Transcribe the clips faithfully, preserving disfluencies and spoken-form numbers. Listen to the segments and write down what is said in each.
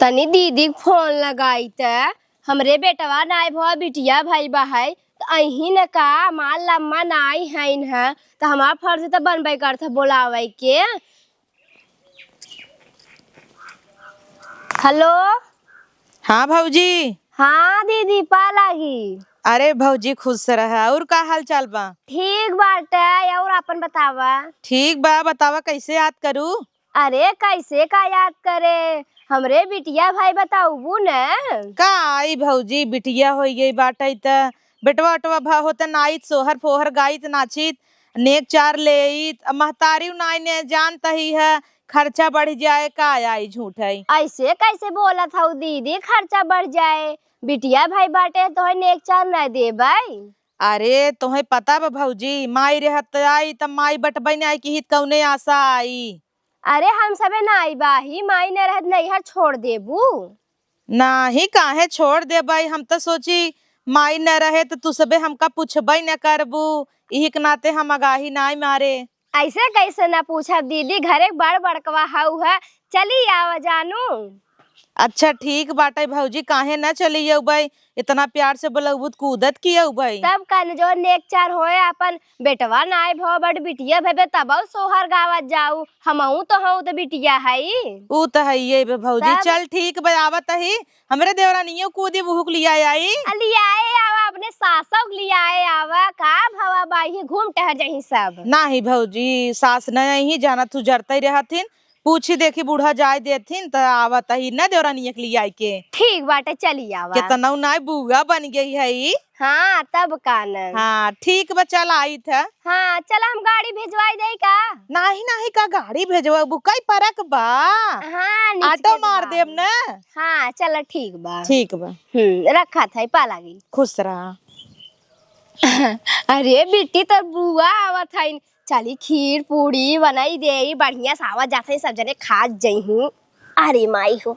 तनी दीदी के फोन लगाई त, हमरे बेटवा नाई भवा बिटिया भई बा है, त अही न का, माल लम्मा नाई है इन्हा, त हमार फर्ज त बनबे करत है बोलावे के। हेलो। हाँ भौजी। हाँ दीदी, पा लागी। अरे भौजी खुश रह, और का हाल चाल बा? ठीक बाटे, और आपन बतावा। ठीक बा, बतावा कैसे याद करू? अरे कैसे का याद करे, हमरे बिटिया भई बताउबू न। का आई भौजी, बिटिया होई गई बाटे त बेटवा ओटवा भा होत नाइत, सोहर फोहर गाइत नाचित, नेक चार लेइत। अब महतारी नाई ने जानत ही है, खर्चा बढ़ जाए, का आई झूठ है। ऐसे कैसे बोलत हऊ दीदी, खर्चा बढ़ जाए? बिटिया भई बाटे तोहे नेक चार न देबई। अरे तोहे पता बा भौजी, माई रहत आई त माई बटबई न आई कि हित कौने आशा आई। अरे हम सबे नाई बाही, माई न रहत नैहर छोड़ देबू? नाही, काहे छोड़ देबई? हम त सोची माई न रहे त तू सबे हमका पूछबई न करबू, इही के नाते हम अगाही नाई मारे। ऐसे कैसे न पूछब दीदी, घरे बड़ बड़कवा हऊ है, चली आवा जानू। अच्छा ठीक बाटे भौजी, काहे न चली अउबई, इतना प्यार से बोलउबू त कूदत की अउबई। तब का न, जो नेक चार होए, आपन बेटवा नाई भवा बट बिटिया भई बे, तबउ सोहर गावत जाऊ, हमहू तो हऊ त बिटिया हई। ऊ त हइये बे भौजी। तब? चल ठीक बा, आवत ही, हमरे देवरानियो कूदी, उहुक लियाए आई। आ, लियाए आवा, अपने सासो के लियाए आवा। का भवा बाही, घूम टहर जही सब। नाही भौजी, सास न अइही, जाना तू जरतई रहथिन, पूछी देखी बूढ़ा जाए देथिन त आवत ही न देवरानिया के लियाए के। ठीक बाटे, चली आवा। केतनउ नाई बुआ बन गई है ई। हाँ, तब का न। हाँ, ठीक बा, चल आइत है। हाँ, चल हम गाड़ी भेजवाई देई का? नाही, नाही, का गाड़ी भेजवाबू? कई परक बा। हाँ, नीचे ऑटो मार भेजवा देब देई। न। हाँ, चल ठीक बा। ठीक बा। हम्म, रखत है, पा लागी। खुश रहा। अरे बिट्टी, तोर बुआ आवत है, चली खीर पूड़ी बनाई देई, बढ़िया से आवत जात है, सब जने खात जइहू। अरे माई हो।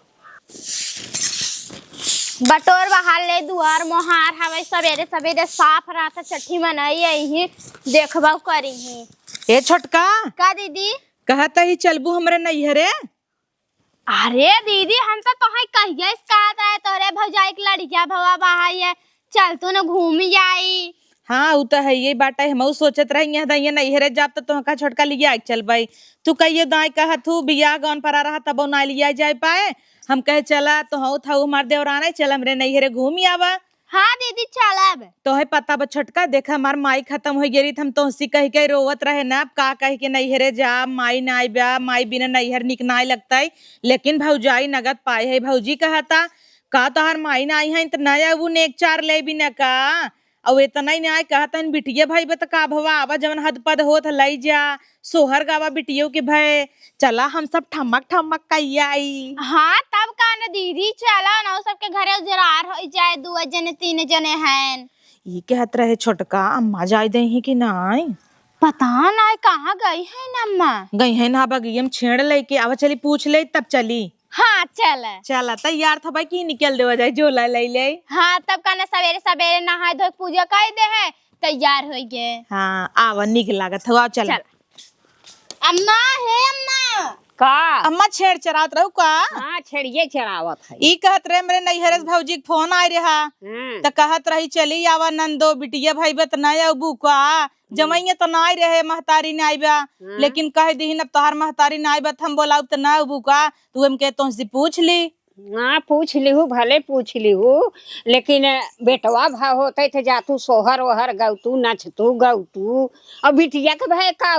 बटोर बहार ले, दुआर मोहार हवे, सबेरे सबेरे साफ रहत, छठी मनई अइही, देखबउ करिही। ए छोटका। का दीदी? कहत ही चलबू हमरे नैहरे? अरे दीदी, हम तो तोहे कहिए से कहत रहे, तोरे भौजाई के लड़किया भवा बहाई है, चल तू न घूमी आई। हाँ, उ त हइये बाटे, हमहू सोचत रही, यहाँ दइया नैहरे जाब त तोहका छोटका लिया के चलबई। तू कहियो दाई कहत हू, बियाह गौन परा रहा, तबो ना लिया जाए पाए। हम कहे, चला, तोहू थाऊ हमार देवरान है, चल हमरे नैहरे घूमी आवा। हाँ दीदी, चलब। तोहे पता बा छोटका, देखा हमार माई खतम होइ गई रही, त हम तोहसी कहि के रोवत रहे ना, अब का कहि के नैहरे जाब, माई नाई बा, माई बिना नैहर निक नाई लगतई। लेकिन भौजाई नगद पाए है, भौजी कहता, का तोहार माई नाई है त ना अबू नेक चार लेबी न का? अउ एतना ही नाई कहत हन, बिटिया भई बा त का भवा, आवा जवन हद पद होत ह लई जा, सोहर गावा बिटियो के भय, चला हम सब ठमक ठमक कई आई। हाँ, तब का न दीदी, चला ना, सबके घरे उजरार होइ जाए, दुए जने तीन जने हैं। ई कहत रहे छोटका, अम्मा जाए देही कि नाई? पता नाई कहाँ गई हैं अम्मा। गई हैं ना बगियम छेड़ लेके, आवा चली पूछ ले तब चली। हाँ, चल। चला, तैयार थबा कि निकल देवा जाए, झोला लई ले। हाँ, तब का ना सबेरे सबेरे नहाए धोए के पूजा कर दे है, तैयार होइ गए। हाँ, आवा, निक लागत हवा, चल। चल। अम्मा, हे अम्मा। का? अम्मा, छेड़ चरावत रहू का? हाँ, छेड़िए चरावत है। ई कहत रहे, हमरे नैहरे से भौजी के फोन आए रहा। हाँ। त कहत रही, चली आवा नंदो, बिटिया भई बा त ना अबू का? जमैया त नाई रहे, महतारी नाई बा, हाँ। लेकिन कह दिहिन, अब तोहार महतारी नाई बा, त हम बोलाउब त ना अबू का? तू हमके तोहसे पूछ ली। हाँ, पूछ लिहू, भले पूछ लिहू, लेकिन बेटवा भा होते त जातू सोहर ओहर गौतू, नचतू गौतू, और बिटिया के भय का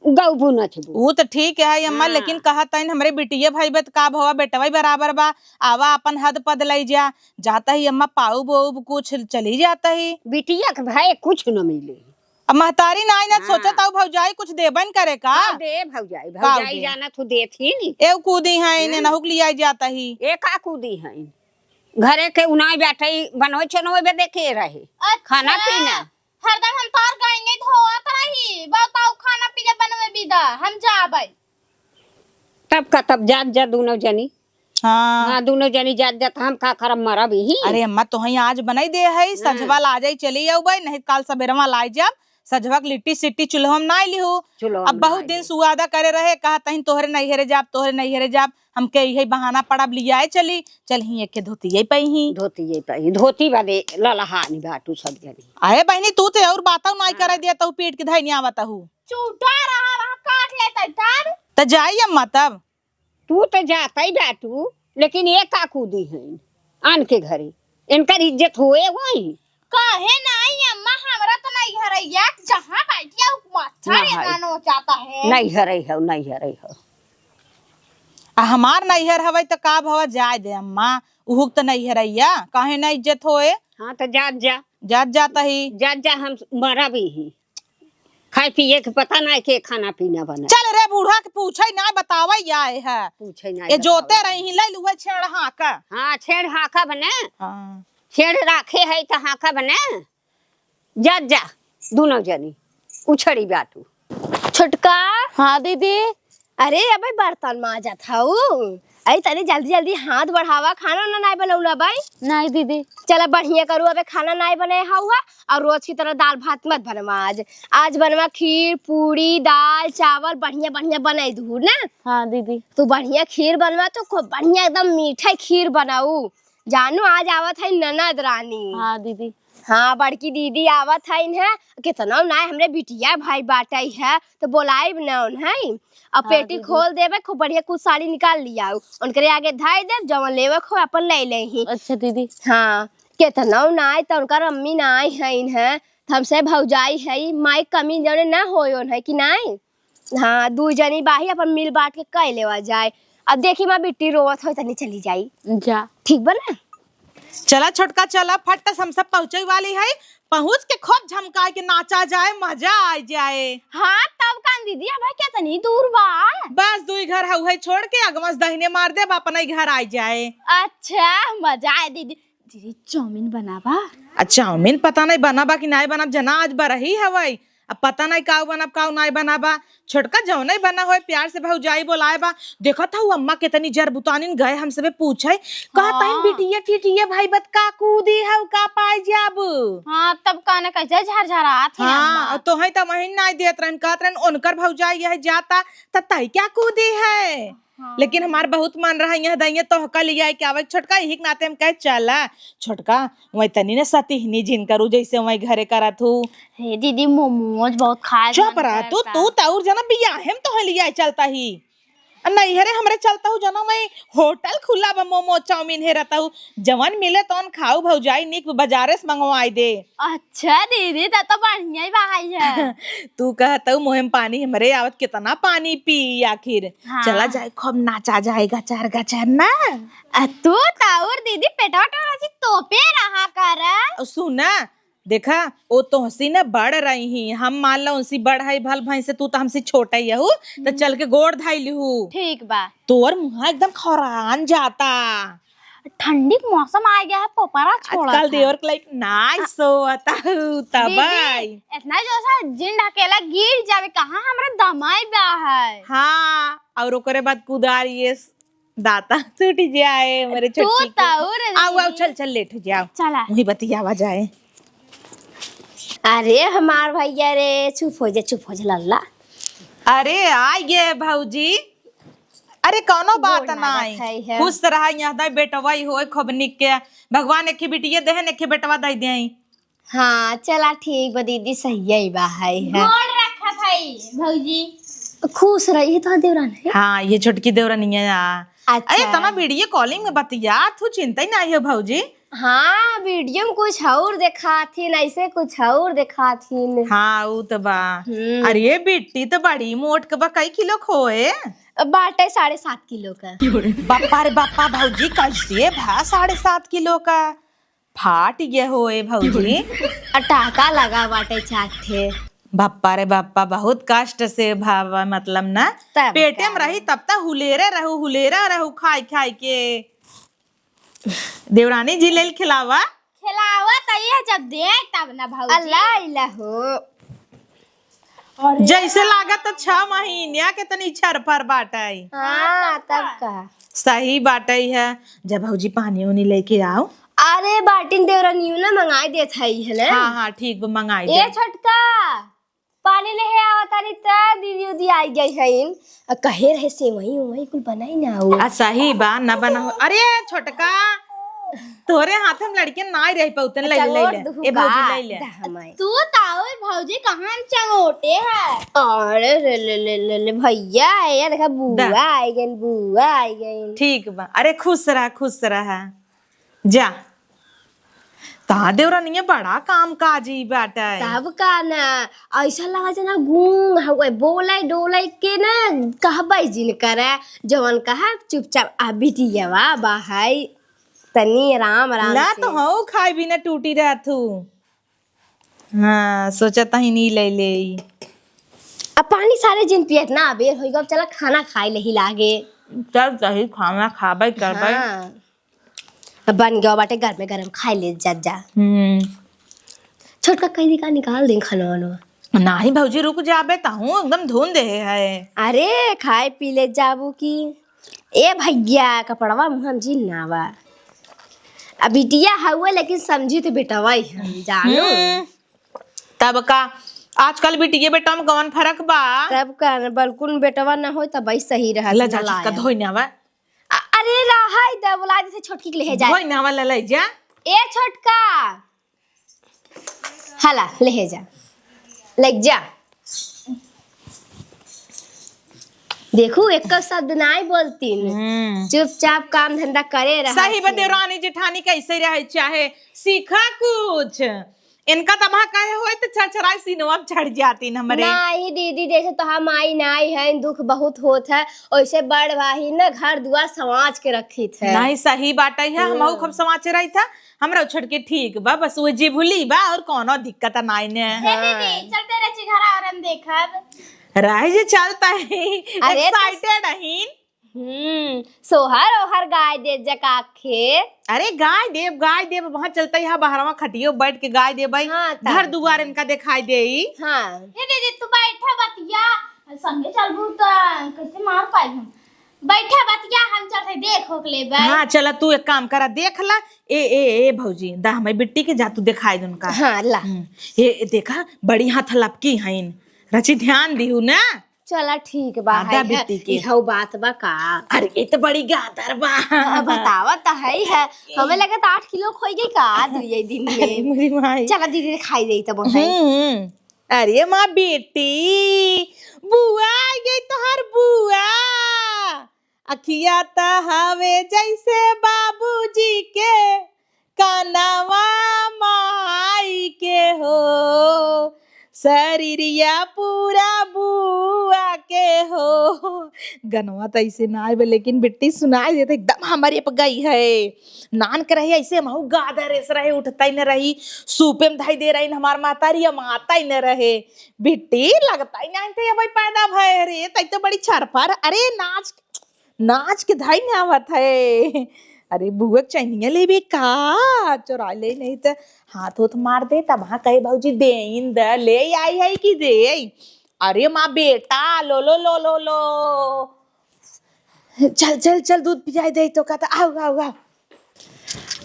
गौबू नचबू। ऊ त ठीक है अम्मा, हाँ। लेकिन कहत हइन, हमरे बिटिया भई बा त का भवा, बेटवा ही बराबर बा, आवा अपन हद पद लई जा। जाता ही अम्मा पाउब ओउब कुछ चली जाता ही। बिटिया के भय कुछ न मिले। अब महतारी नाई ना हाँ। सोचत हऊ भौजाई कुछ देबन करे का? का दे भौजाई, का भौजाई दे? जाना तू देत ही नी। एउ कूदी है, इन्हें हम्म। नहुक लिया जाता ही। ए का कूदी है? घरे के उनाई बैठे बनवे चनवे बे देखे रहे। अच्छा। खाना पीना। हरदम हम तोर गइये धोवत रही, बताऊ खाना पीना बनवे बिदा, हम जाबै। तब का तब जात जा दोनों जनी। हाँ। हाँ, दोनों जनी जात जात हम का करब, मरब ही। अरे अम्मा, तोहई आज बनाई दे है, हाँ। संझवा ला जाई, चली आउबै, नहीं काल सबेरवा ला जाब, सजवा के लिट्टी सिट्टी चूल्हा में नाई लिहू। चूल्हा अब में बहुत नाई दिन लिहू। सुवादा करे रहे, कहत हईन तोहरे नैहरे जाब, तोहरे नैहरे जाब, हमके इहे बहाना पड़ा, अब लियाए चली, चल ही एक धोतिये पही। धोतिये पही, धोती बदे ललहानी बाटू सब जनी। अरे बहिनी, तू तो और बातौ नाई हाँ। करे दिया, तू पीट के धैनी आवत हू। चूटा रहा, वहाँ काट लेता तब। त जाई अम्मा तब। तू तो जाता ही बाटू, लेकिन ये का कूदी है आन के घरे, इनकर इज्जत होए होई। काहे नाई अम्मा, हमरा तो नैहरैया, जहाँ बैठिया उ मच्छर ना है। इतना नोचाता है। नैहरै हो, नैहरै हो। आ हमार नैहर हवै त का भवा, जाए दे अम्मा, उहुक त नैहरैया, काहे ना इज्जत होए? हाँ, त जात जा। जात जात ही। जात जा, हम मरब ही। खाए पिए के पता ना के खाना पीना बना। चल रे बूढ़ा के पूछे ना बतावे आए है। पूछे ना ये जोते बतावे। रही ही, ले लुहे छेड़ हाँका। हाँ, छेड़ हाँका बने। हाँ। छेड़ राखे है त हाँका बने। जा, जा, दुनो जनी उछड़ी बाटू। छोटका। हाँ दीदी। अरे अबे बर्तन माजत हऊ। अरे तनी जल्दी जल्दी हाथ बढ़ावा, खाना ना नाय बनौला बाई। नहीं दीदी। चला बढ़िया करू, अबे खाना नाय बने हऊ हा, और रोज की तरह दाल भात मत बनवा आज। आज बनवा खीर, पूरी, दाल, चावल बढ़िया बढ़िया बनाई दू ना। हाँ दीदी। तू बढ़िया खीर बनवा, तो खूब बढ़िया एकदम मीठा खीर बनाऊ। जानू आज आवत है ननद रानी। हाँ दीदी। हाँ बड़की दीदी आवत है इन्हें, कितना ना हमरे बिटिया भाई बाटे है तो बोलाइब ना उन्हें। अब हाँ पेटी दीदी। खोल देबे, खूब बढ़िया कुछ साड़ी निकाल लियाऊ, उनकरे आगे धाई देब, जवन लेवे को अपन ले ले ही। अच्छा दीदी। हाँ, केतना ना आए त उनकर अम्मी ना आई है इन्हें, त हमसे भौजाई है, माई कमी जौने ना होय उन्हें कि नाई। हाँ, दू जनी बाही अपन मिल बांट के कई लेवा जाए। अब देखी माँ बिट्टी रोवत होई तनी चली जाई। जा। ठीक बा ना? चला छोटका चला, फट से हम सब पहुँचे वाली है, पहुँच के खूब झमकाए के नाचा जाए, मजा आ जाए। हाँ तब कान दीदी, अब केतनी दूर बा? बस दुई घर हऊ है छोड़ के अगवा से दहिने मार देब, अपने घर आ जाए। अच्छा मजा आए दीदी। दीदी चाउमीन बनाबा? आ चाउमीन पता नहीं बनाबा कि नाय बनाब, जना आज बरही हवै। अब पता नहीं काऊ बनाब काऊ नाय बनाबा। छोटका जौने बना होए प्यार से भौजाई बोलाए बा। देखत हऊ अम्मा केतनी जरबुतानिन गए हम सबे पूछे। कहत हईन हाँ। बिटिया टिटिया भाई बत का कूदी हऊ का पाए जाब। हाँ तब काने कैसे झरझरात है हाँ, अम्मा। तो है त वहीं नाय देत रहन, कहत रहन उनकर भौजाई यह जाता त तई क्या कूदी है। हाँ। लेकिन हमार बहुत मन रहा यहाँ दइया तोहका लियाए के आवे छोटका, यही के नाते हम कहे चला छोटका, वही तनी ने सतिहनी जिन करू जैसे वही घरे करत हू। हे दीदी मोमोज बहुत खाए चुप मन रहा तू, करता। तू त और जना बियाहे में तोहे लियाए चलता ही। आ नैहरे हमरे चलता हूँ जना मैं होटल खुला बा मोमोज चाउमीन हेरता हूँ, जवन मिले तवन खाऊ भौजाई निक बाजारे से मंगवाई दे। अच्छा दीदी, त तो बढ़िया ही बहाई है। तू कहत हऊ मुँह में पानी हमरे आवत, कितना पानी पी आखिर। हाँ। चला जाए, खूब नाचा जाए गचार गचार ना। आ, तू त और दीदी पेटवा टोरा से तोपे रहा कर। और सुना, देखा, ओ तोहसी न बड़ रही ही, हम मान लो उनसी बड़ है भल भैंसे, तू तो हमसे छोटा ही हऊ, त हम्म। चल के गोड़ धाई लिहू। ठीक बा। तोर मुँह एकदम खरान जाता। ठंडी के मौसम आ गया है, पोपरा छोड़ा आजकल था। देवर के लाइक नाई सोवत हऊ, तब दीदी, आई। इतना जोर से जिन ढकेला गिर जावे, कहाँ हमरा दमाई बा है। हाँ, और ओकरे बाद कुदार ये स-, दाता टूट जाए, मेरे तू छोटकी के। ताऊ रे आओ, आओ, दीदी। चल, चल, लेट हो जाओ। चला। वहीं बतियावा जाए। अरे हमार भैया रे, चुप हो जा, चुप हो जा लल्ला। अरे आ गए भौजी। अरे कौनो बात गोड़ लागत नाई। है, है। खुश रहा, यहाँ दाई बेटवा ही होए खूब निक के। भगवान एक ही बिटिया देहे, एक ही बेटवा दे दे। हाँ, चला ठीक बा दीदी, सही है बा है, है। गोड़ रखत है भौजी। खुश रही तो देवरान है। हाँ, ये छोटकी देवरानिया। अच्छा। अरे तना वीडियो कॉलिंग में बतिया, तू चिंता ही नहीं हो भौजी। हाँ, वीडियो में कुछ और देखाथिन, ऐसे कुछ और देखाथिन। हाँ, ऊ तो बा। हम्म। अरे, ये बिट्टी तो बड़ी मोट के बा, कई किलो खोए? बाटे साढ़े सात किलो का। बापा रे बापा, भौजी, कैसे भा साढ़े सात किलो का? फाट गया होए, भौजी। अटाका लगा बाटे चार ठे। बापा रे बापा, बहुत कष्ट से भावा, मतलब ना, तब पेटे में का? रही तब तक हुलेरे रहू, हुलेरा रहू, खाई खाई के। देवरानी जी लेल खिलावा। खिलावा त ये जब दे तब ना भौजी। अल्लाह इला हो। जैसे लागत त छह महीनिया के तनी छरफर बाटई। हाँ, तब का। सही बाटई है। जब भौजी पानी उनी लेके आओ। अरे बाटिन देवरानियो ना मंगाई देत है, है ना? हाँ, हाँ, ठीक बा, मंगाई ए दे। छोटका, पानी लेहे आवत तानी त दीदी उदी आई गई हईन। आ, कहे रहे सेवई उवई कुल बनाई ना हो। आ, सही बा, ना बना हो। अरे छोटका, तोरे हाथ में लड़के ना रह पउतन, ले अच्छा, ले, ले, ओट ले। दुखू ए भौजी, का? ले ले। दा हमाई। तू ताऊ भौजी कहाँ चंगोटे है? अरे ले, ले, ले, ले, ले, भैया, ये देखा, बुआ दा। आई गई, बुआ आई गई। ठीक बा, अरे खुश रहा, खुश रहा। जा। ता देवरानिया बड़ा काम काजी बाटे। तब का ना, ऐसा लगा जना गूंग हवे, बोले डोले के ना, कहबे जिन करे, जवन कहा चुपचाप। आ बिटियावा बा है, तनी आराम आराम ला से। तो हऊ खाई भी ना टूटी रहत हूँ। हाँ, सोचा तही नहीं ले ले। अब पानी सारे जिन पियत ना, अबेर होई गो, अब चला खाना खाई लेही लागे। चल सही, खाना खाबे करबे। हाँ। अब बन गया बाटे, गरमे गरम खाई ले जा, जा। हम्म। छोटका कहीं का निकाल दे खाना वाना। नाही भौजी, रुक जाबे, तहूँ एकदम धुन देहे है। अरे, खाए पी ले जाबू की। ए भैया, कपड़वा मुँह में जी नावा। अब बिटिया हउए, लेकिन समझी तो बेटवा ही हम, जानू। हम्म। तब का, आजकल बिटिया बेटवा में कौन फर्क बा? तब का, बल्कुन बेटवा न होई, तब ही सही रहत, ले जा, नलायक। छोटका धोई नावा। अ-, अरे, रहै दे, बोला जैसे छोटकी के लेहे जाए। धोई नावा, ले, ले जा। ए छोटका, हला, लेहे जा, ले जा। देखू, एक शब्द नाई बोलतीन। हम्म। चुपचाप काम धंधा करे रहा सही बा, थे। देवरानी जेठानी कैसे रहे, चाहे सीखा कुछ। इनका तबाह कहे होई तो छरछराई सीनवा में चढ़ जातीन हमरे। नाही दीदी, जैसे तोहार माई नाई है, दुख बहुत होत है, वैसे बड़ भाई न घर दुआर समाज के रखित है। नाही, सही बात है, हाँ। हमहू खूब समाज रही था। हमरा छोटकी ठीक बा, बस वो जिभुली बा और कौनो दिक्कत नाई ने। हे दीदी, चलते रची घरा और हम देखब। राय जे चलता है, अरे तो excited अहीन। हम्म, सोहर ओहर गाय दे जका के। अरे गाय देब, गाय देब, वहाँ चलते यहाँ बहरवा खटियो बैठ के गाय देबै। हाँ, तब घर दुआर इनका दिखाई देई। हाँ। हे दीदी, तू बैठा बतिया, संगे चलबू त कैसे मार पाई हम? बैठा बतिया, हम चलते देख होक लेबै। हाँ, चला तू एक काम करा, देख ला। ए, ए, ए भौजी, दा हमारी बिट्टी के जा तू दिखाई दे उनका। हाँ, ला। हम्म, ए, ए, देखा, बड़ी हाथ लपकी हईन, रची ध्यान दिहू ना। चला ठीक बा, हाँ, है, दा है। बिट्टी के। इहौ बात बा का? अरे, ये तो बड़ी गादर बा। हाँ, बतावा त है, है। हमें लगे त आठ किलो खोई गई का दू ये दिन अरे, में। मेरी माई। चला दीदी दिखाई दे तब है। हम्म, हम्म। अरे माँ बेटी, बुआ आ गई तोहर बुआ। अखिया त हवे जैसे बाबूजी के, कनवा माई के हो, शरीरिया पूरा बुआ के हो। गनवा त ऐसे ना आए बे, लेकिन बिट्टी सुनाई देते एकदम हमरे पे गई है। नान के रहे ऐसे महू गादर ऐसे रहे, उठता ही न रही, सूपे में धई दे रही न हमार महतारी, हम आता ही न रहे। बिट्टी लगता ही नहीं थे, अब पैदा भय रे, तई तो बड़ी छरफर। अरे नाच, नाच के धई न आवत है। अरे बुआ के चैनिया लेबे का, चोरा ले नहीं तो हाथ होत मार दे, तब हाँ कहे भौजी दे इन द, ले आई है कि दे। अरे माँ बेटा, लो, लो, लो, लो, लो। चल, चल, चल, दूध पियाई दे तो कहता, आओ, आओ, आओ।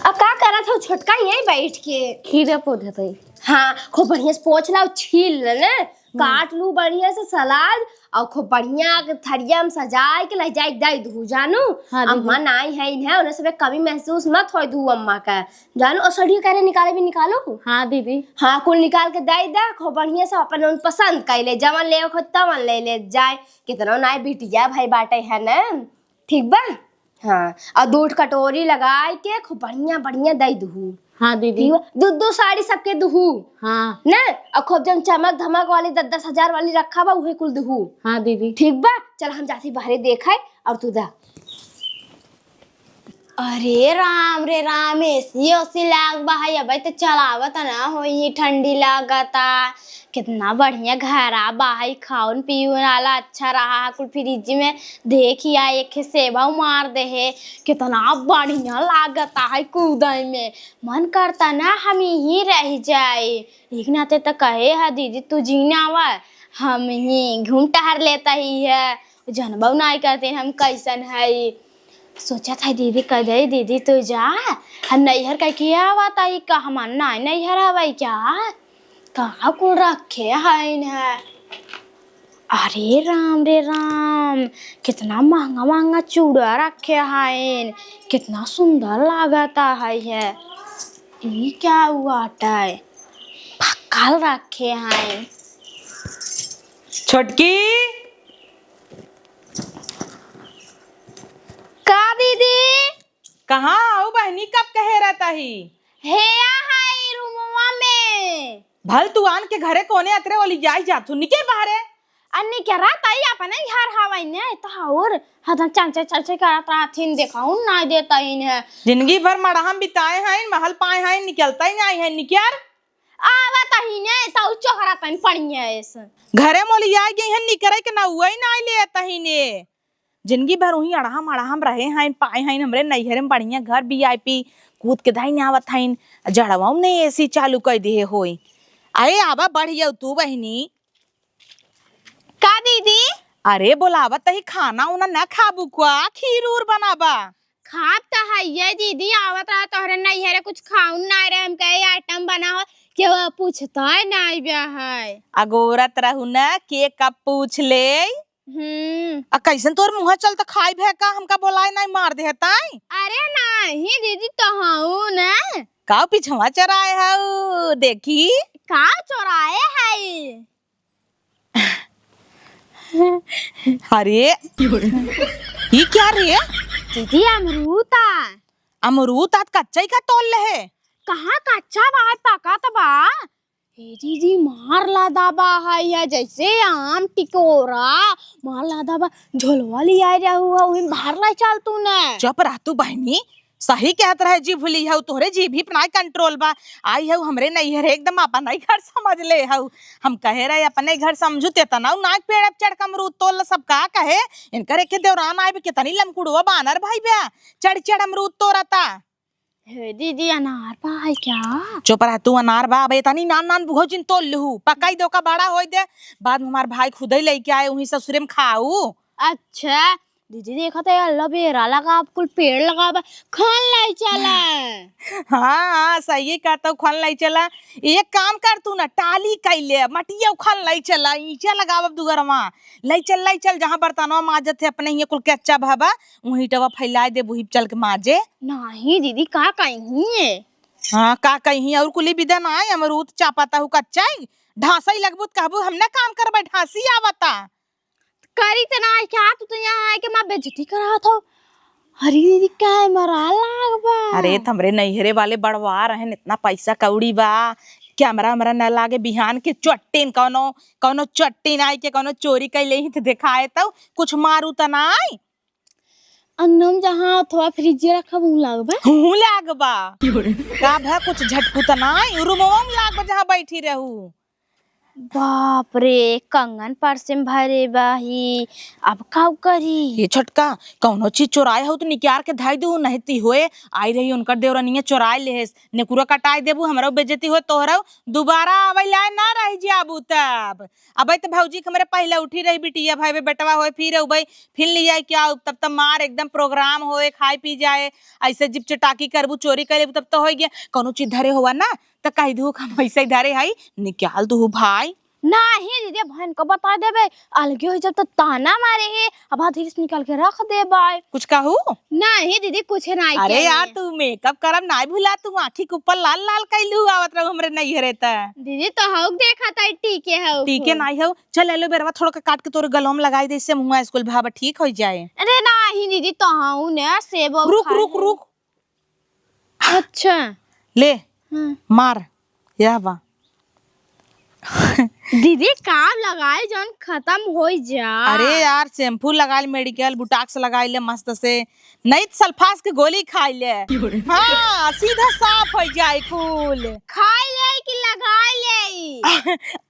अब का करत हो छोटका यहीं बैठ के? खीरा पोंछत हई। हाँ, खूब बढ़िया से पोंछ ला, छील ले ने, हम्म। काट लू बढ़िया से सलाद, और खूब बढ़िया के थरिया में सजाए के ले जाए दे दू, जानू। हाँ, दीदी। अम्मा नाई है, इन्हें उन्हें सबे कमी महसूस मत होए दू अम्मा का, जानू। और सड़िया करे निकाले भी निकालो। हाँ, दीदी। हाँ, कुल निकाल के दे दे, खूब बढ़िया से अपन उन पसंद कर ले, जवन ले खो तवन ले ले जाए। कितना नाई बिटिया भाई बाटे है ना, ठीक बा? हाँ, और दूध कटोरी लगाए के खूब बढ़िया, बढ़िया दे दुहू। हाँ, दीदी। ठीक बा? दू, दू साड़ी सबके दुहू। हाँ। ना? और खूब जन चमक धमक वाली दस दस हजार वाली रखा बा, उहे कुल दुहू। हाँ, दीदी। ठीक बा? चल, हम जाती बाहरे देखे और तू दा। अरे राम रे राम, एसी ओसी लाग बा है, अबे तो चलावत ना होई, ठंडी लागता। कितना बढ़िया घरा बा है, खाउन पीउन आला अच्छा रहा है, कुल फ्रिज में देखिया एक सेवा मार दे है, कितना बढ़िया लागता है कूदे में। मन करता ना हम यहीं रह जाए, लेकिन आते तो कहे है दीदी तू जीना आवा, हम ही घूम टहर लेता ही है, जनबो नाई करते हम कैसन है। सोचत है दीदी कह दे, दीदी तू जा, हम नैहर कह के आवत है का, हमार नाई नैहर आवे क्या? कहाँ कुल रखे है इन्हें? अरे राम रे राम, कितना महंगा महंगा चूड़ा रखे हइन, कितना सुंदर लागता है ये। ई क्या हुआ है? भक्कल रखे हइन। छोटकी। का दीदी? कहाँ हऊ बहिनी, कब कहे रहता ही? हेया है रूमवा में। भल तू आन के घरे कोने अतरे ओली जाई जात हूँ, निके बाहरे। अन्नी के रहता ही अपने घर हवाई ने, तो और हदम चंचे चंचे करत रहथिन, देखाउन ना देता ही ने। जिंदगी भर मड़हम बिताए हैं, महल पाए हैं, निकलता ही नहीं है, निकर। आवत ही ने, तो चोहरा तन पड़िया ऐसे। घरे मोली आई गई है, निकरे के ना हुआ ही ना ले तही ने। जिंदगी भर उहीं अड़हम अड़हम रहे हैं, पाए हैं हमरे नैहरे में बढ़िया घर, वीआईपी, कूद के धाई आवत हैं, जड़वा में नहीं एसी चालू कर दिए होई। अरे आवा बढ़िया तू बहिनी। का दीदी? अरे बोलावत ही, खाना उना ना खाबू का, खीर उर बनाबा? खाब त हइये दीदी, आवत रहा तोहरे नैहरे कुछ खाउन ना रहे, हम कहे आइटम बनाओ, केहू पूछता है ना बे है। अगोरत रहू ना, के कब पूछ ले। हम्म। आ कैसन तोर मुँह चलत, खाई भे का, हमका बोलाए नहीं, मार दे ताई। अरे नहीं दीदी, तो हऊ ना। का पिछवा चोराए हऊ, देखी। का चोराए है? अरे, ई क्या रे? दीदी, अमरूद आ। अमरूद आज कच्चा ही का तोल ले है? कहाँ कच्चा बा, पका त बा। ए दीदी, मार लादा बा है या जैसे आम टिकोरा, मार लादा बा, झोलवा लिया रहू है, उही मार ला चल तू ने। चुप रह तू बहिनी, सही कहत रहे, जी भूली हऊ, तोहरे जी भी अपना कंट्रोल बा। आई हऊ हमरे नैहरे, एकदम अपना ही घर समझ ले हऊ। हम कहे रहे अपने घर समझू, ते तना नाक पेड़ पे चढ़ के अमरूद तोल, सब का कहे, इनकर एक देवरान आए बे, कितनी लमकुड़वा बानर भाई बे, चढ़ चढ़ अमरूद तोरता। हे दीदी, अनार बा है क्या? चुप रह तू, अनार बा, अबे तनी नान नान बुघो जिन तोल लहू, पकाई दो का बड़ा होई दे, बाद में हमार भाई खुदे लेके आए, उही ससुरे में खाऊ। अच्छा, दीदी, देखत है, एलोवेरा लगाब, कुल पेड़ लगाब, खन लाई चला। हाँ, हाँ, सही कहत हऊ, खन लाई चला। एक काम कर तू ना, टाली कइले, मटिया खन लाई चला, ईंचा लगाब दुगरवा। लाई चल, लाई चल, जहाँ बर्तनवा माजत है, अपने हियाँ कुल कच्चा भवा, उही टवा फैलाए दे, उही चल के माजे। नाही दीदी, का कही है? हाँ, का कही, और कुली बिदा ना आए, अमरूद चापत हऊ कच्चा ही, ढांसा ही लगबू त कहबू, हम ना काम करबे, ढांसी आवता। करी त ना क्या, तू तो यहाँ आए के माँ बेइज्जती करात हो। अरे दीदी, कैमरा लाग बा। अरे, त हमरे नैहरे वाले बड़वा रहन, इतना पैसा कौड़ी बा, कैमरा हमरा न लागे, बिहान के चट्टीन कौनो, कौनो चट्टीन आए के कौनो चोरी कैले ही त देखाए, तो कुछ मारू त ना आई। अंगनम जहाँ अथवा फ्रिज रखब, हूँ लागबा। हूँ लागबा। का भा कुछ झटकू त नाई, रूमवा में लागबा जहाँ बैठी रहू। बाप रे, कंगन पर्स में भरे बाही, अब का करी? ये छोटका, कौनो चीज चोराए हो त निकाल के धाई दू, नहीं ती होए, आई रही उनकर देवरनिया चोराए लेहेस, नेकुरा कटाए देबू, हमरो बेइज्जती होए, तोहरो दोबारा आवे लाए ना रह जाबू तब। अबे त भौजी के हमरे पहिले उठी रही बिटिया, भाई बे बेटवा होए, फिर अउबे, फिर लिया क्या, तब त मार एकदम प्रोग्राम होए, खाए पी जाए, ऐसे जिप चटाकी करबू, चोरी कर लेबू, तब त होई गया। कौनो चीज धरे होवा ना, त कह दू हम ऐसे ही धरे हई, निकाल दू भाई। नाही दीदी, बहन को बता देबे, अलगे हो जब त ताना मारे है, अब हाथ से निकाल के रख देबे। कुछ कहू? नाही दीदी, कुछ नाही अरे कहले। यार, तू मेकअप करब नाही भुला, तू आँखी के ऊपर लाल लाल कैलू आवत रहू हमरे नैहरे त। दीदी, तो हऊ देखा था, टीके हऊ। टीके नाही हऊ। चल, एलोवेरवा थोड़ा के काट के तोरे गलवा में लगाई दे, इससे मुँह स्कूल भाव ठीक हो जाए। अरे नाही दीदी, तो हऊ ने सेब रुक, खाए रुक, हैं। रुक। अच्छा। ले, हम्म। मार, यह बा। दीदी, का लगाए जौन खत्म हो जा? अरे यार, शैम्पू लगाए, मेडिकल बुटाक्स लगाए ले मस्त से, नहीं त सल्फास के गोली खाए ले। हाँ, सीधा साफ हो जाए कुल। खाए ले कि लगाए ले?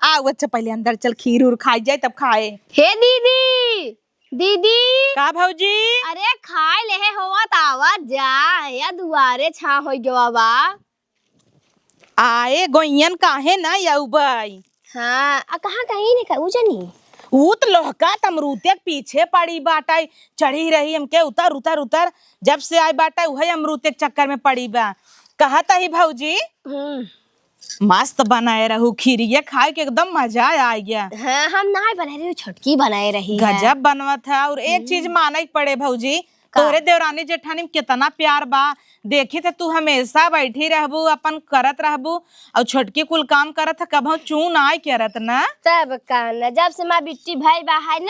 आ, अच्छा, पहले अंदर चल, खीर उर खाए जाए तब खाए। हे दीदी, दीदी। का भौजी? अरे खाए लेहे होवा त आवत जा, या दुआरे छा होई गवा बा। आए गोइयन काहे ना अउबई? हाँ, आ कहाँ गई ने का, उ जनी? ऊ त लोहका त अमरूते के पीछे पड़ी बाटई, चढ़ी रही हमके, उतर, उतर, उतर। जब से आई बाटई, उहे अमरूते के चक्कर में पड़ी बा। कहत ही भौजी, हम्म। मस्त बनाए रहू, खीरिया खाए के एकदम मजा आ गया। हाँ, हम नाय बनाए रही, छोटकी बनाए रही है। गजब बनवत है। और एक चीज हम्म। माने के पड़े भौजी, का? तोरे देवरानी जेठानी में कितना प्यार बा। देखी त तू हमेशा बैठी रहबू, अपन करत रहबू, और छोटकी कुल काम करत है, कभौ चू नाय करत ना। तब का न, जब से माँ बिट्टी भाई बा है न,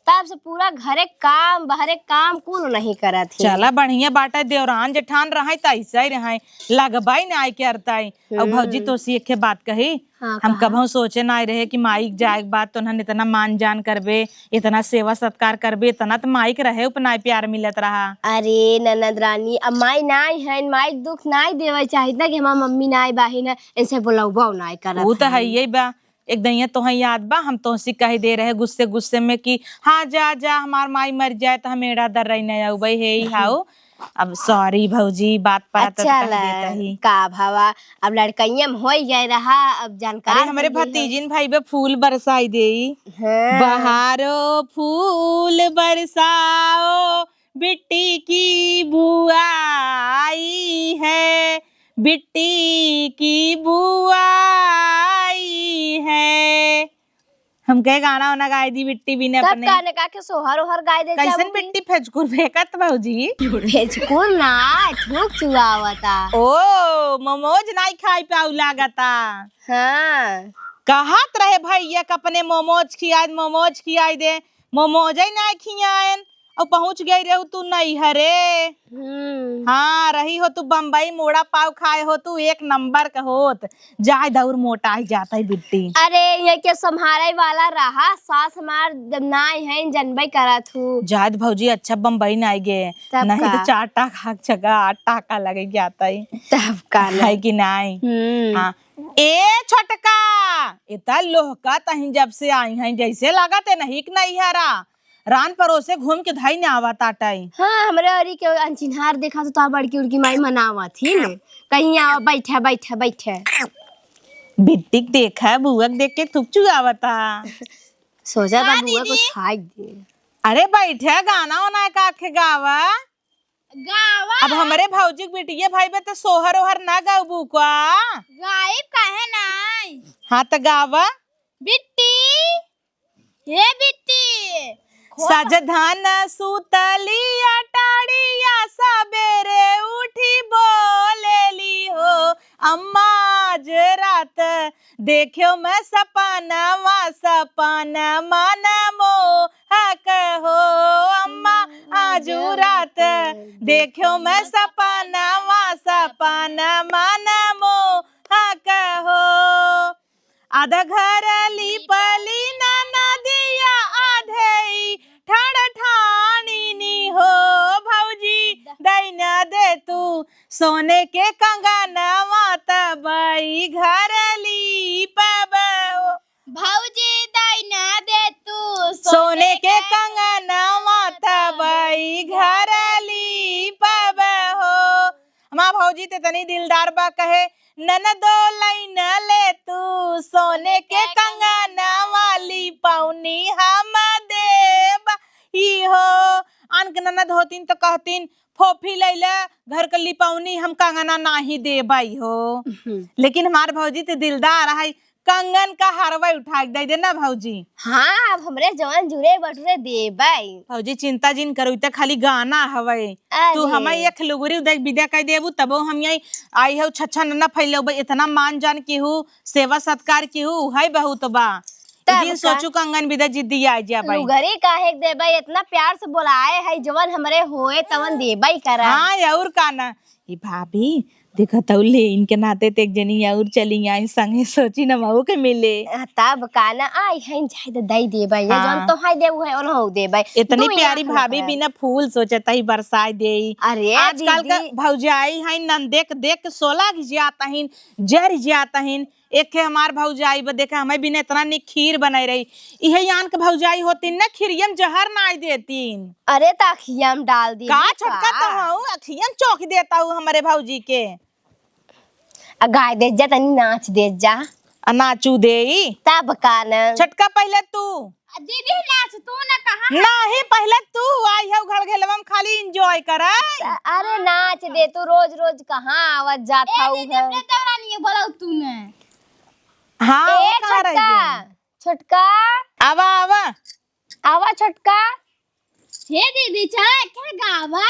तब से पूरा घरे काम, बहरे काम कुल नहीं करत है। चला बढ़िया बाटे, देवरान जेठान रहे त ऐसा ही रहे, लगबाई नाय करता है। और भौजी हम्म। तोसी एक बात कही, हाँ, हम कहा। कभौ सोचे नाय रहे कि माई के जाए के बाद तोहन इतना मान जान करबे, इतना सेवा सत्कार करबे, इतना त माई के रहे उपनाय प्यार मिलत रहा। अरे ननद रानी, अब माई नाय है, माई के दुख नाय देवे चाहित ना कि हमार मम्मी नाय बाही ना, इनसे बोलौबो नाय करत ऊ त है। है, यही बा। एक दइया तोहे याद बा, हम तोहसे कह दे रहे गुस्से गुस्से में कि हाँ जा जा, हमार माई मर जाए त हम एड़ा दर्रई न अउबे, हे ही हाउ। अब sorry भौजी, बात पर आता त अच्छा कह देता ला, ही। का भवा, अब लड़कइया में होई गए रहा, अब जानकार अरे हमरे बन गई है। भतीजिन भाई बे फूल बरसाई देई। हाँ। बहारो फूल बरसाओ, बिट्टी की बुआ आई है, बिट्टी की बुआ आई है। हमके गाना वाना गाए दी बिट्टी बिना तब अपने। का ने का के सोहर ओहर गाए दे कैसन जाबू की? बिट्टी फेचकुर फेंकत भौजी? फेचकुर ना, थूक चुआवता। ओ, मोमोज नाई खाई पाऊ लागता। हाँ। कहत रहे भैया के अपने मोमोज खियाए, मोमोज खियाए दे, मोमोज ही नाई खियाएन। और पहुँच गई रहू तू नैहरे। हम्म। हाँ, रही हो तू बम्बई, मोड़ा पाव खाए हो तू, एक नंबर का होत। जाए दौर मोटाई जाता है बिट्टी। अरे, ये के संभारे वाला रहा, सास हमार नाई है, जनबे करत हूँ। जाए द भौजी, अच्छा बम्बई नाई गे, तब नहीं का? तो चार टाका के जगह आठ टाका लगे जाता है। तब का ना? है कि नाई? हम्म। हाँ। ए छोटका, इतना लोहका तहीं जब से आई हैं, जैसे लागत है नहीं कि नहीं हरा। रान परोसे घूम के धई न आवा ताटई। हाँ, हमरे औरी के अनचिन्हार देखा तो तोहार बड़की उड़की माई मनावत ही न। कहीं आवा, बैठा, बैठा, बैठा। बिट्टी के देखा, बुआ के देख के थुक चुआवता। सोचा था हाँ, बुआ को दीदी। खाई दे। अरे बैठा, गाना वाना का के गावा। गावा। अब हमरे भौजी के बिटिया भाई बे तो सोहर ओहर ना गाउबू का? गाइब काहे नाई? हाँ तो गावा। बिट्टी, हे बिट्टी, खो- सजधन सुतली अटारिया, सबेरे उठी बोलेली हो, अम्मा आज रात देख्यो मैं सपनवा, सपन मन मोहक हो। अम्मा आजू रात देख्यो मैं सपनवा, सपन मन मोहक हो। आधा घर लिपली ना नदिया, आधे ई ठाड़ ठानिनी हो। भौजी दैना दे तू सोने के कंगनवा, तबई घर लीपब हो। भौजी दैना दे तू सोने के कंगनवा, तबई घर लीपब हो। हमार भौजी ते तनी दिलदार बा, कहे ननदो लैन ले तू सोने के कंगनवा, लिपौनी हम देब ही हो। आन के ननद होतीन तो कहतीन, फोफी लैले घर के लिपौनी, हम कंगना नाही देबई हो। हम्म। लेकिन हमार भौजी ते दिलदार है, कंगन का हरवा उठा के दे दे ना भौजी। हाँ, अब हमरे जवन जुरे बटुरे देबई। भौजी चिंता जिन करू, ई त खाली गाना हवे। अरे। तू हमें एक लुगरी उदय विदा कर देबू, तबो हम यही आई हऊ छच्छा न फैलौबे। इतना मान जान केहू, सेवा सत्कार केहू, उहै बहुत बा। तब ई जिन का? सोचू कंगन विदा जिद्दी आ जाबे। लुगरी काहे के देबे, इतना प्यार से बोलाए है, जवन हमरे होए तवन देबे करा। हाँ, और का ना। ए भाभी, देखत हऊ, लेइन के नाते ते एक जनी अउर चली आई संगे, सोची न मऊ के मिले। आ, तब का ना, आई हैं, जाए त दई देबे, ये हाँ। जौन तोहाई देबू है, ओनहू देबे। इतनी दुइया प्यारी के भाभी मतलब। बिना फूल सोचत ही बरसाए देई। अरे आजकल का दीदी। भौजाई हैं, नन देख देख के सोलग जात हैं, जर जात हैं। एक ठे हमार भौजाई बा, देखा, हमें बिना इतना निक खीर बनाई रही। इहे यान के भौजाई होतीन ना, खीरियम जहर नाई देतीन। अरे, त अखियम डाल दी का का? छोटका तो हऊ, अखियम चौक देता हूँ हमरे भौजी के। आ गाय दे जा, तनी नाच दे जा। आ नाचू देई। तब का न? छोटका पहले तू। आ दीदी नाच तू न कहा। नाही, पहले तू आई हऊ घर घेलवा में खाली enjoy करे। अरे नाच दे तू, रोज रोज कहाँ आवत जात ए हऊ दीदी, है? अपने देवरानी के बोलाऊ तू न। हाँ, ए, वो कहाँ रह छोटका, गई? छोटका। आवा, आवा। आवा छोटका। हे दीदी, चला के गावा।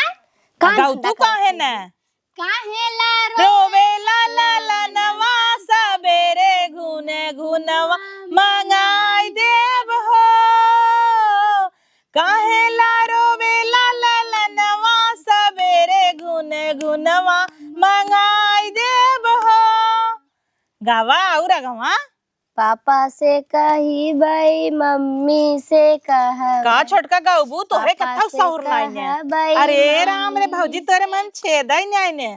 कान गाऊ ठंडा तू काहे करती न? काहे ला रोवेला ललनवा, सबेरे घुन घुनवा मंगाई देब हो। काहे ला रोवेला ललनवा, सबेरे घुन घुनवा मंगाई देब हो। गावा, और गावा। पापा से कहिबई, मम्मी से कहबई। का छोटका गउबू, तोहरे पापा कत्थौ से सहूर नाई ने। कहबई, अरे राम रे मम्मी भौजी, तोरे मन छेदई नाई ने।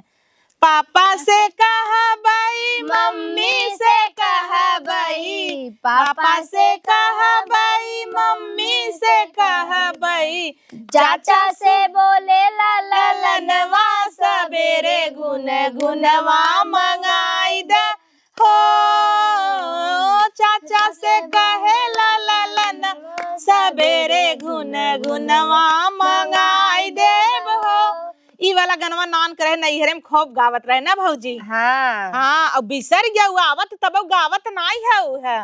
पापा से कहबई, मम्मी से कहबई, पापा से कहबई, मम्मी से कहबई। चाचा से बोले ला ललनवा, सबेरे गुन गुनवा मंगाई द हो। चाचा से कहे ला ललन, सबेरे घुन घुनवा मंगाई देब हो। ई वाला गनवा नान करे नैहरे में खूब गावत रहे ना भौजी। हाँ। हाँ, अब बिसर गया, उ आवत तब गावत नाई है उ है।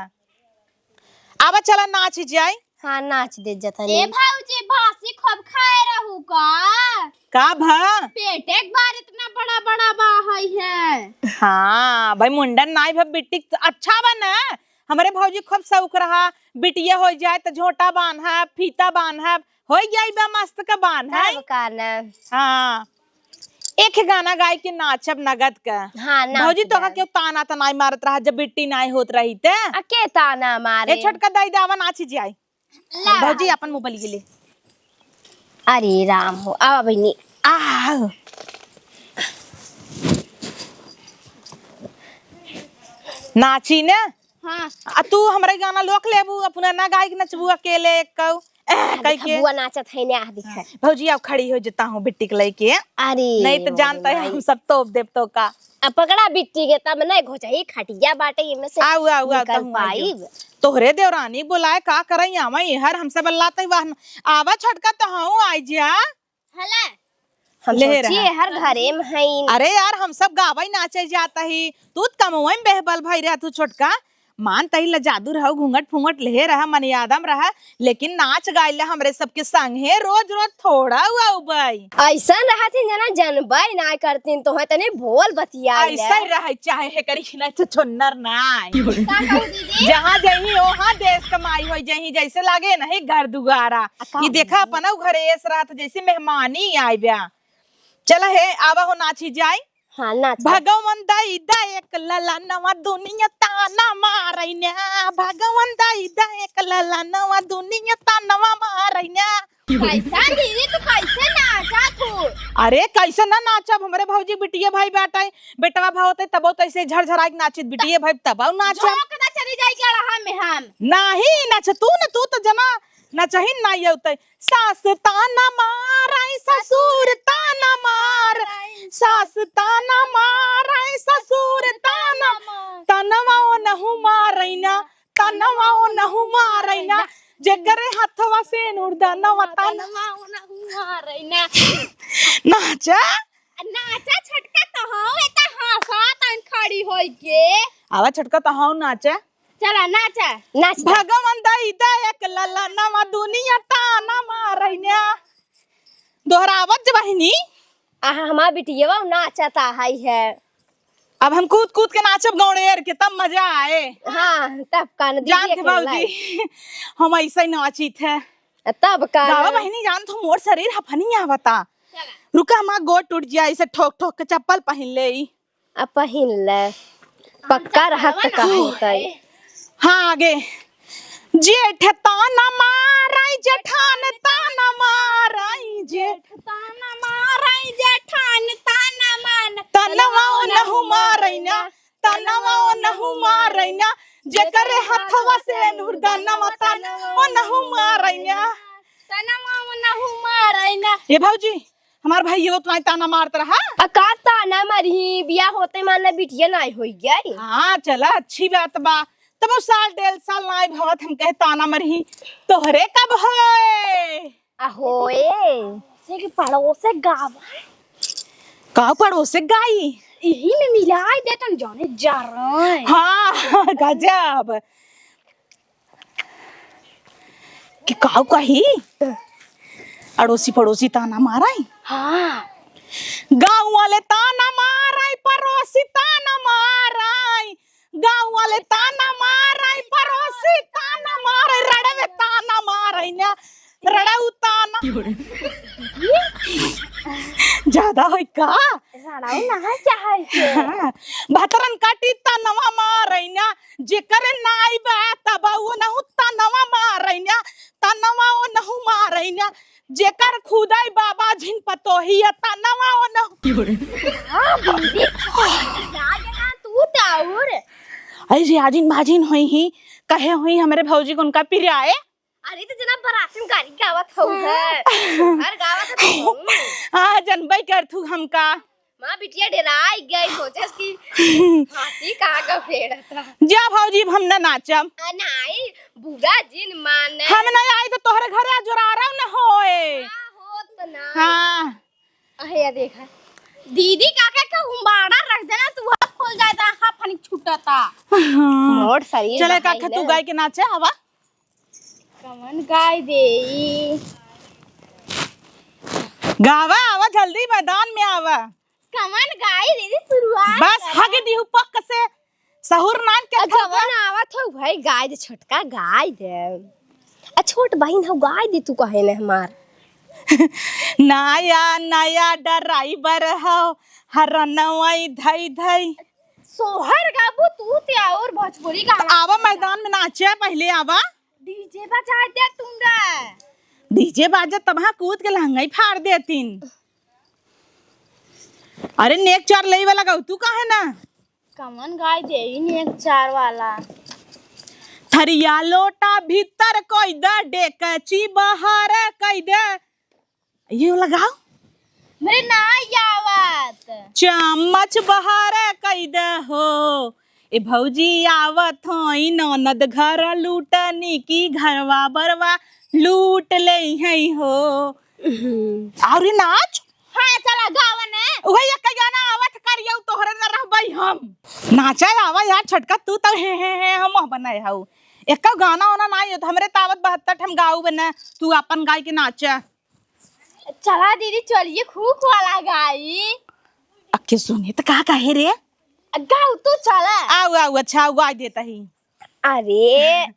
आवा चला नाच जाई। हाँ, नाच दे जतनी। ए भौजी, बासी खूब खाए रहू का? का भा? पेट एक बार इतना बड़ा बड़ा बा हई है। हाँ भाई, मुंडन नाई भा बिट्टी अच्छा बा ना। हमरे भौजी खूब शौक रहा, बिटिया हो जाए त झोटा बांधब, फीता बांधब, हो जाई बा मस्त का बांधब। तब का ना। हाँ, एक गाना गाई के नाचब नगद का। हाँ, नाच भौजी, तोका जाए। क्यों ताना त नाई मारत रहा जब बिट्टी नाई होत रही ते? आ, के ताना मारे? ए छोटका दाई दावा नाच जाई। ला। भौजी, अपन मोबाइल के ले। अरे राम हो, आवा बहिनी। आह। नाची ने? हाँ। आ तू हमरे गाना लोक लेबू, अपना ना गाय के नचबू अकेले एक कऊ। एह, कई के। बुआ नाचत है ने, आह, दिखा। भौजी, अब खड़ी हो जाता हूँ बिट्टी के लेके। अरे, नहीं तो जानता है, हम सब तोप देब तो का। आ पकड़ा बिट्टी के, तब नहीं घोचही खटिया बाटे, एमे से आऊ, आऊ, आऊ, निकल तहूँ आइयो। पाइब। तोहरे देवरानी बोलाए का करई, आवा इहर हमसे बल्लात ही वाहन। आवा छोटका, तहूँ आई जा। हला। हम ले सोचिए रहा। हर घरे में हईन। अरे यार, हम सब गावई नाचे जाता ही, तू त कमवई में बेहबल भई रहा तू छोटका। मान तही ला जादू रहो, घूंघट फूंघट ले रहा, मनियादम रहा, लेकिन नाच गाइला हमरे सबके संगे रोज रोज थोड़ा हुआ उबई। ऐसन रहत ही जना जनबई ना करतीन, तोहे तनी बोल बतियाई ले। ऐसन रहे चाहे हेकरी खिना छछोन्नर नाई। का कहू दीदी? जहाँ जही ओहाँ देश कमाई होई जही, जैसे लागे नहीं घर दुआरा। आ, का ये देखा दीदी? अपना घरे ऐस रहत जैसे मेहमानी आए ब्या। चला हे, आवा हो नाची जाई। हाँ, नाच। भगवान दई दा एक ललनवा दुनिया ताना मारैना। भगवान दई दा एक ललनवा दुनिया तानवा मारैना। कैसा दीदी, तू कैसे नाचा तू? अरे कैसे ना नाचब, हमरे भौजी बिटिया भाई बाटे, बेटवा भाव होते तबो तो ऐसे झरझराई के नाचित, बिटिया भाई तबो नाचब। झोंक दा चली जाई गड़हा में हम। नाही नाच तू न, तू तो जना नचहिन नाही होते। सास ताना मारै, ससुर ताना मारै, सास ताना मारै, ससुर ताना, तनवा ओनहु मारैना, तनवा ओनहु मारैना, जेकरे हथवा से नुरदनवा तनवा ओनहु मारैना। नाचा। नाचा छोटका तो हो, एता हंसा तन खड़ी होई के। आवा छोटका तो हो नाचा। चला, नाचा। नाच। भगवान दई दा एक ललनवा दुनिया ताना मारैना। दोहरावत जा बहिनी। आहा, हमार बिटियवा नाचत आहै है। अब हम कूद कूद के नाचब गौड़ेर के, तब मजा आए। हाँ, तब का न दीदी जान थे अकेला। भौजी, हम ऐसे ही नाचित है। तब का गावा न। बहिनी, जान तो मोर शरीर हफनी आवता। चला। रुका, हमार गोड़ टूट जाए, ऐसे ठोक ठोक के चप्पल पहिन ले। आ पहिन ले, पक्का रहत त कहतै। हाँ, आगे। जेठ ताना मारै, जेठान ताना मारै, जेठ ताना मारै, जेठान ताना मारै, तनवा ओनहु मारैना, तनवा ओनहु मारैना, जेकरे हथवा से नुरदनवा तनवा ओनहु मारैना। तनवा ओनहु मारैना। ए भौजी, हमार भाई ये तो ताना मारत रहा। आ का ताना मरही, बियाह होते माने बिटिया नाई होई गई। हाँ, चला अच्छी बात बा। तब वो साल डेढ़ साल नाई भवत हम कहे ताना मरही। तोहरे कब होए? आ होए। से के पड़ोसे गावा। का पड़ोसे गाई? इही में मिलाइ दे तन जाने जा रहे। हाँ, गजब। कि काऊ कही? अड़ोसी पड़ोसी ताना माराई। हाँ। गाँव वाले ताना माराई, पड़ोसी ताना माराई, गाँव वाले ताना माराई, पड़ोसी ताना माराई, रड़वे ताना माराई ना, रड़ऊ ताना। ज्यादा होई का? रड़ऊ ना है, क्या है के? हाँ, भतरन काटी तनवा मारैना, जेकर नाई बा तब ओनहु तनवा मारैना, तनवा ओनहु मारैना, जेकर खुदाई बाबा झिन पतोहिया तनवा ओनहु। हाँ, दीदी, ना, ना, तू तो और। ऐसे आजिन बाजिन होई ही, कहे होई हमरे भौजी को उनका पिराए। अरे, तो जना बरातिन गारी गावत हऊ है। हर गावत हऊ। हाँ, जनबई करथू हमका। माँ बिटिया डेराई गई, सोचस कि हाथी कहाँ का फेड़ था। जा भौजी, अब हम ना नाचब। आ, नाई, बुरा जिन माने। हम ना आई तो तोहरे घरे अजुरारव न होए। हाँ, होत ना। हाँ। अहे, या देखा। दीदी काका के उम्बाड़ा रख देना, तू हाथ खोल जाए ता, हाँ, फनिक छूटा ता। हाँ। मोर शरीर चले बहाई काका, तू ले। गाय के नाचे, आवा। कमन गाय देई? गावा, आवा, जल्दी मैदान में आवा। कमन गाय दीदी, शुरुआत बस करा। हग दिहु पक्क से, सहूर नान के अ, खा। कमन आवत हो भाई, गाय दे छोटका, गाय दे। अ, छोट बहिन हो, गाय दे तू कहे ने हमार। नया, नया ड्राइवर हो, हरनवई धई धई। सोहर गाबू तू ते और भोजपुरी गाना आवा गाबू। मैदान में नाचे, पहले आवा। डीजे बजा दे तुम रे। डीजे बाजे तब हाँ कूद के लहंगाई फाड़ देतीन। अरे नेक चार लेई वाला गाऊ तू काहे ना? कमन गाय देई नेक चार वाला। थरिया लोटा भीतर कई दे, डेकची बाहर कई दे। ये वाला गाओ। मेरे ना आवत। चम्मच बहार कई दे हो, ए भौजी आवत होई ननद घर लूटनी की घरवा बरवा लूट लेई है हो। हम्म। और ये नाच? हाँ, चला गावा ने। वही एक गाना आवत करियो तोहरे न रहबई हम। नाचा आवा यार छोटका, तू तो हे हे हे हम बनाए हऊ। एक गाना होना ना हो तो हमरे तावत बहत्तर हम गाऊ बने, तू अपन गाय के नाचा। चला दीदी, चलिए खूब वाला गाई। अक्के सुने त का कहे रे? गाऊ तू चला। आऊ, आऊ, अच्छा, आऊ गाई देता ही। अरे।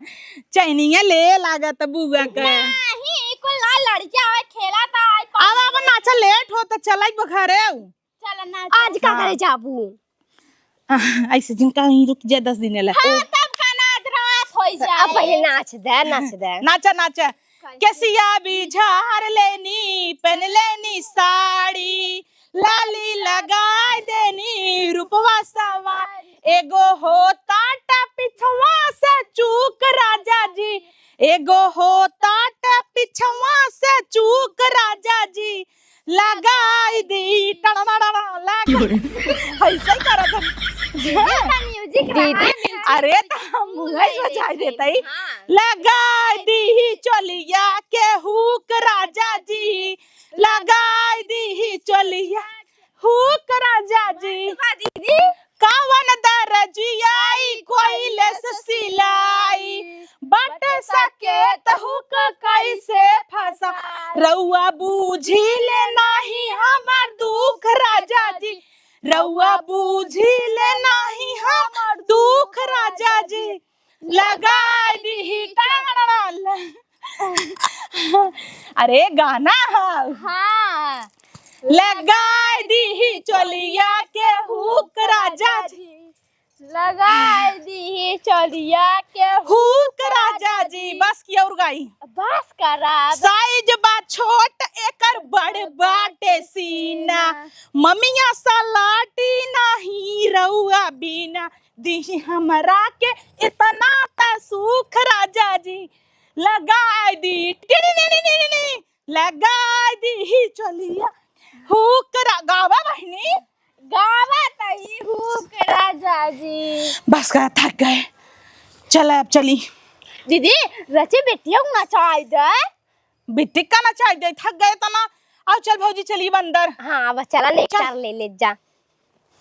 चैनिया ले लागत बुआ के। नहीं, कुल ना लड़किया आवे, खेला था, आज अब, अब नाचा लेट हो त चलाई घरे। चला ना, आज का करे जाबू? आह, ऐसे जिनका ही रुक जा दस दिन ले। हाँ, तब का नाच रास होई जाए। अब पहले नाच दे, नाच दे। नाचा, नाचा। कैसे? केसिया भी झार लेनी, पहन लेनी साड़ी, लाली लगाई देनी, रूपवा सवारी। एगो होता टा पिछवा से चूक राजा जी, एगो होता टा पिछवा से चूक राजा जी। लगाई दी, टणा, टणा, टणा, लगा-, ऐसे ही करत हम। दीदी का music रहा है, music अरे, तो हम मुँह ही बजाई देता ही। हाँ। लगाई दी चोलिया के हुक राजा जी, लगाई दी चोलिया हुक राजा जी। वाह दीदी। कवन दरजिया ई कोइलस सिलाई, बट सकेत हुक कैसे फंसा। रउआ बूझी ले नाही हमार दुख राजा जी, रउआ बूझी ले नाही हमार दुख राजा जी। लगाई दी टड़ल। अरे गाना है। हाँ। लगाई दी चोलिया के हुक राजा जी। लगाई दी चोलिया के हुक राजा जी। बस की और गाई। बस करा। साइज बा छोट एकर बड़ बाटे सीना। ममिया सलाटी नाही रउआ बिना। दिही हमरा के इतना त सुख राजा जी। लगाई दी टिनी नी नी नी नी, लगाई दी चोलिया हुक रा-, गावा बहिनी। गावा तई हुक राजा जी। बस करा, थक गए। चला अब चली। दीदी, रची बिटिया को नचाई दे। बिटिया का नचाई दे, थक गए तना। आओ चल भौजी, चली अंदर। हाँ, बस चला, ले चल। चल, ले, ले जा।